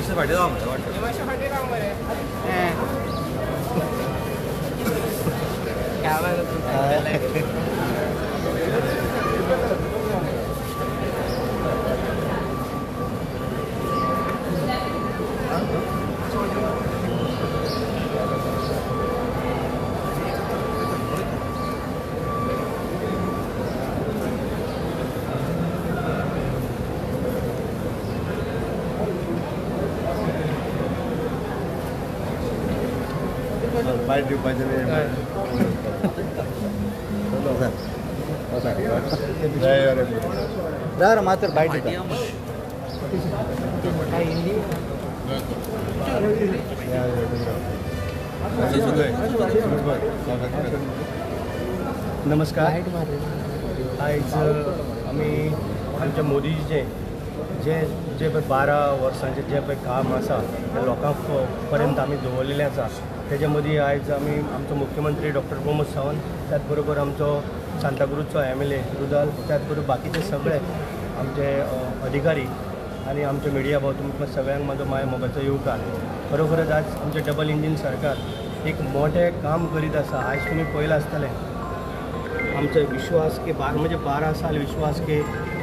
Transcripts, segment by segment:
मातशें फाटीं राव मरे वाटत. मातशें फाटीं राव मरे. बायट दिवपाचें. ड्रायव्हर मात्र बायट दिता. नमस्कार. आयज आमी आमच्या मोदीजीचें जे जे पळय 12 वर्सांचें जें पळय काम आसा तें लोकां पर्यंत आमी दवरलेलें आसा. तेजे मदीं आयज आमी आमचो मुख्यमंत्री डॉक्टर प्रमोद सावंत, त्याच बरोबर आमचो सांताक्रूजचो MLA Rudolf, त्याच बरोबर बाकीचे सगळे आमचे अधिकारी आनी आमचे मिडिया भाव, तुमकां सगळ्यांक म्हाजो माय मोगाचो येवकार. खरोखरच आज आमचें डबल इंजीन सरकार एक मोठें काम करीत आसा. आयज तुमी पळयलां आसतलें आमचो विश्वास की म्हणजे 12 साल विश्वास की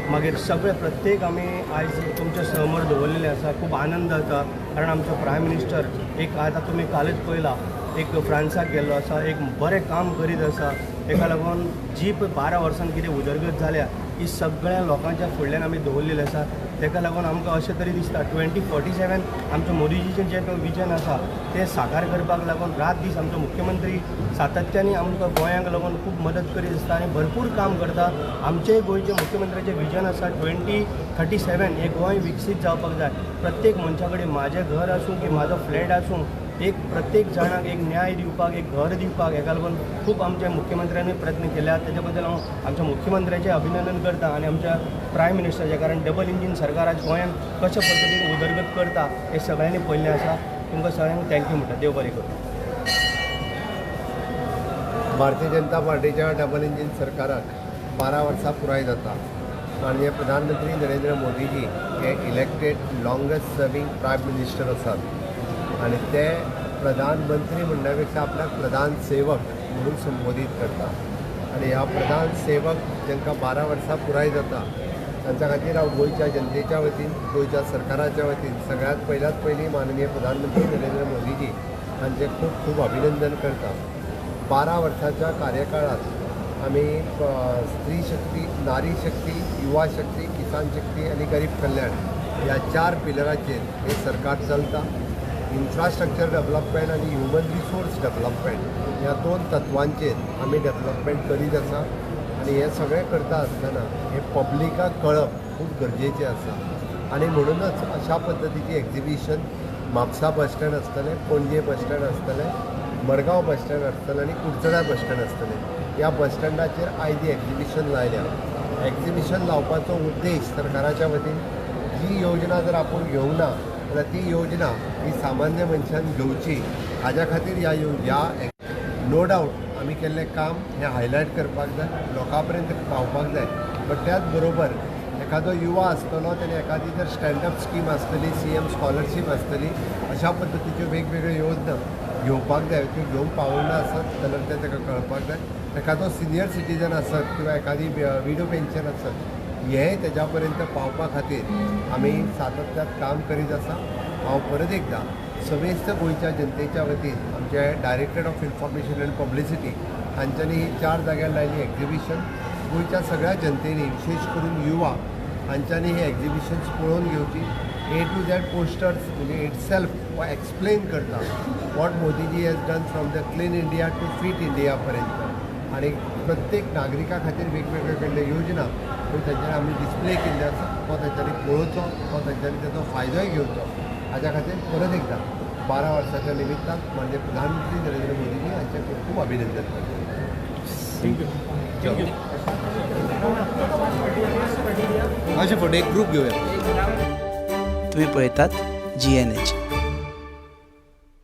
मागीर सगळे प्रत्येक आमी आयज तुमच्या समोर दवरलेले आसा. खूब आनंद जाता कारण आमचो प्रायम मिनिस्टर एक आतां तुमी कालच पळयला एक फ्रांसाक गेल्लो आसा, एक बरें काम करीत आसा. तेका लागून जी पळय 12 वर्सांत कितें उदरगत जाल्या ही सगळ्या लोकांच्या फुडल्यान आमी दवरलेली आसा. तेका लागून आमकां अशें तरी दिसता 2047 आमच्या मोदीजीचें जें विजन आसा तें साकार करपाक लागून रात दीस आमचो मुख्यमंत्री सातत्यान आमकां गोंयांक लागून खूब मदत करीत आसता आनी भरपूर काम करता. आमचेय गोंयचे मुख्यमंत्र्याचें विजन आसा 2037 हें गोंय विकसीत जावपाक जाय. प्रत्येक मनशा कडेन म्हाजें घर आसूं की म्हाजो फ्लॅट आसूं, एक प्रत्येक जाणांक एक न्याय दिवपाक, एक घर दिवपाक, हेका लागून खूब आमच्या मुख्यमंत्र्यांनी प्रयत्न केल्या. तेच्या बद्दल हांव आमच्या मुख्यमंत्र्याचें अभिनंदन करता आनी आमच्या प्रायम मिनिस्टराचें, कारण डबल इंजीन सरकार आज गोंयांत कशा पद्दतीन उदरगत करता हें सगळ्यांनी पळयल्लें आसा. तुमकां सगळ्यांक thank you म्हणटा. देव बरें करूं. भारतीय जनता पार्टीच्या डबल इंजीन सरकाराक 12 वर्सां पुराय जाता. माननीय प्रधानमंत्री नरेंद्र मोदीजी हे elected longest serving prime minister आसात आनी ते प्रधानमंत्री म्हणण्या पेक्षा आपल्याक प्रधान सेवक म्हणून संबोधीत करता. आनी ह्या प्रधान सेवक जांकां 12 वर्सां पुराय जाता तांच्या खातीर हांव गोंयच्या जनतेच्या वतीन, गोंयच्या सरकाराच्या वतीन सगळ्यांत पयल्यात पयलीं माननीय प्रधानमंत्री नरेंद्र मोदीजी हांचें खूब खूब अभिनंदन करता. 12 वर्सांच्या कार्यकाळांत आमी स्त्री शक्ती, नारी शक्ती, युवा शक्ती, किसान शक्ती आनी गरीब कल्याण ह्या 4 पिलराचेर हें सरकार चलता. इन्फ्रास्ट्रक्चर डेव्हलपमेंट आनी ह्युमन रिसोर्स डेव्हलपमेंट ह्या 2 तत्वांचेर आमी डेव्हलपमेंट करीत आसा. आनी हें सगळें करता आसतना हें पब्लिकाक कळप खूब गरजेचें आसा. आनी म्हणूनच अशा पद्दतीची एक्झिबिशन म्हापसा बस स्टँड आसतलें, पणजे बस स्टँड आसतलें, मडगांव बस स्टँड आसतलें आनी कुडचड्यार बस स्टँड आसतलें. ह्या बस स्टँडाचेर आयज ही एक्झिबिशन लायल्या. एक्झिबिशन लावपाचो उद्देश सरकाराच्या वतीन जी योजना जर आपूण घेवंक ना जाल्यार ती योजना ही सामान्य मनशान घेवची हाज्या खातीर ह्या नो डावट आमी केल्लें काम हें हायलायट करपाक जाय, लोकां पर्यंत पावपाक जाय. बट त्याच बरोबर एखादो युवा आसतलो तेणे एखादी जर स्टँडअप स्कीम आसतली, CM scholarship आसतली, अशा पद्दतीच्यो वेगवेगळ्यो योजना घेवपाक जाय. त्यो घेवंक पावना आसत जाल्यार तें ताका कळपाक जाय. एखादो सिनियर सिटीजन आसत किंवा एखादी विडो पेन्शन आसत, हें तेज्या पर्यंत पावपा खातीर आमी सातत्यात काम करीत आसा. हांव परत एकदां समेस्त गोंयच्या जनतेच्या वतीन आमचे directorate of information and publicity हांच्यांनी ही 4 जाग्यार लायली एक्झिबिशन. गोंयच्या सगळ्या जनतेनी विशेश करून युवा हांच्यांनी ही एक्झिबिशन्स पळोवन घेवची. A to Z posters म्हणजे इटसेल्फ एक्सप्लेन करता what Modiji has done from the clean India to fit India पर्यंत. आनी प्रत्येक नागरिका खातीर वेगवेगळ्यो कडल्यो योजना ह्यो तांच्यांनी आमी डिस्प्ले केल्ल्यो आसा. तो तांच्यांनी पळोवचो, तो तांच्यांनी ताचो फायदोय घेवचो. हाज्या खातीर परत एकदां 12 वर्साच्या निमित्तान माननीय प्रधानमंत्री नरेंद्र मोदीजी हांचें खूब खूब अभिनंदन करता. Thank you. Thank you. मातशें फोटो एक ग्रूप घेवया. तुम्ही पळयतात GNH.